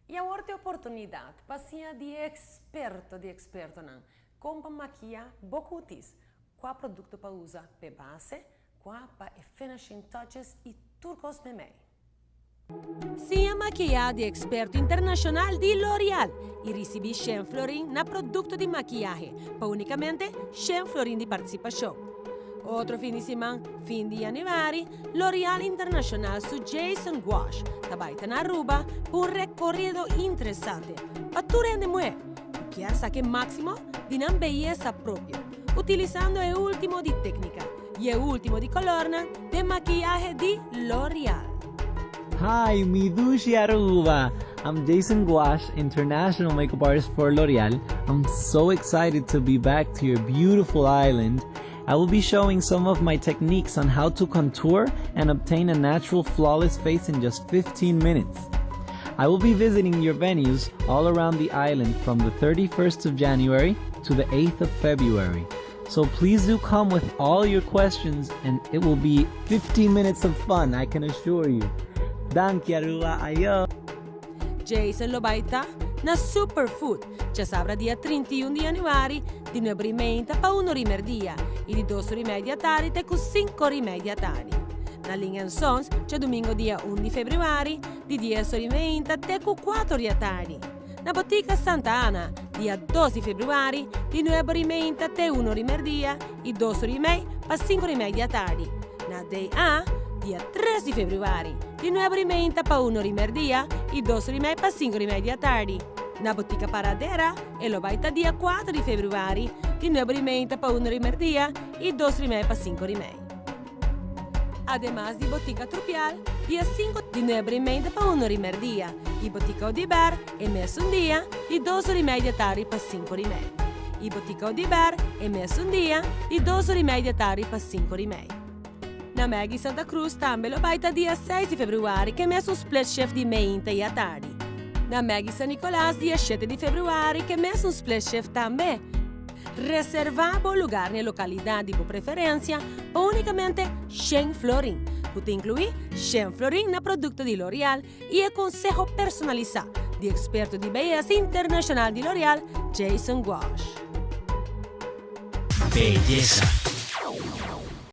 I awor tin oportunidat pa siña di e eksperto di ekspertonan kon pa makiá bo kutis, kua produkto pa usa p'e base, kua pa e finishing touches i tur kos meimei. Siña makiá di eksperto internashonal di L'Oreal i risibí shen florin na produkto di makiahe pa únikamente shen florin di partisipashon. Otro fin di siman, fin di yanüari, L'Oreal International su Jason Guasch ta bai ta na Aruba pa un rekorido interesante pa tur hende muhé ku kier saka e máksimo di nan beyesa propio utilisando e último di téknika i e último di kolornan den makiyahe di L'Oreal. Hi, mi dushi Aruba! I'm Jason Guasch, international makeup artist for L'Oreal. I'm so excited to be back to your beautiful island. I will be showing some of my techniques on how to contour and obtain a natural flawless face in just 15 minutes. I will be visiting your venues all around the island from the 31st of January to the 8th of February. So please do come with all your questions and it will be 15 minutes of fun, I can assure you. Danki Aruba, ayo! Jason lo bai ta na Superfood djasabra dia 31 di yanüari di 9:30 pa 1:30 i di 2:30 atardi te ku 5:30 atardi. Na Ling Sons djadumingu dia 1 di febrüari di 10:30 te ku 4 di atardi. Na Botica Santa Ana dia 2 di febrüari di 9:30 te 1:30 i 2:30 pa 5:30 di atardi. Na DA dia 3 di febrüari di 9:30 pa 1:30 i 2:30 pa 5:30 di atardi. Na Botica Paradera e lo bai ta dia 4 di febrüari di 9:30 pa 1:30 i 2:30 pa 5:30. Ademas di Botica Trupial dia 5 di 9:30 pa 1:30 i Botica Odiber e mesun dia di 2:30 di atardi pa 5:30. I Botica Odiber e mesun dia di 2:30 di atardi pa 5:30. Na Maggie Santa Cruz tambe lo bai ta dia 6 di febrüari ku e mesun split shift di meinta i atardi. Na Maggie San Nicolas dia 7 di febrüari ku e mesun split shift tambe. Reservá bo lugá na e lokalidat di bo preferensia pa únikamente 100 florin, ku ta inkluí 100 florin na produkto di L'Oreal i e konseho personalisá di eksperto di beyesa internashonal di L'Oreal, Jason Guasch. Beyesa.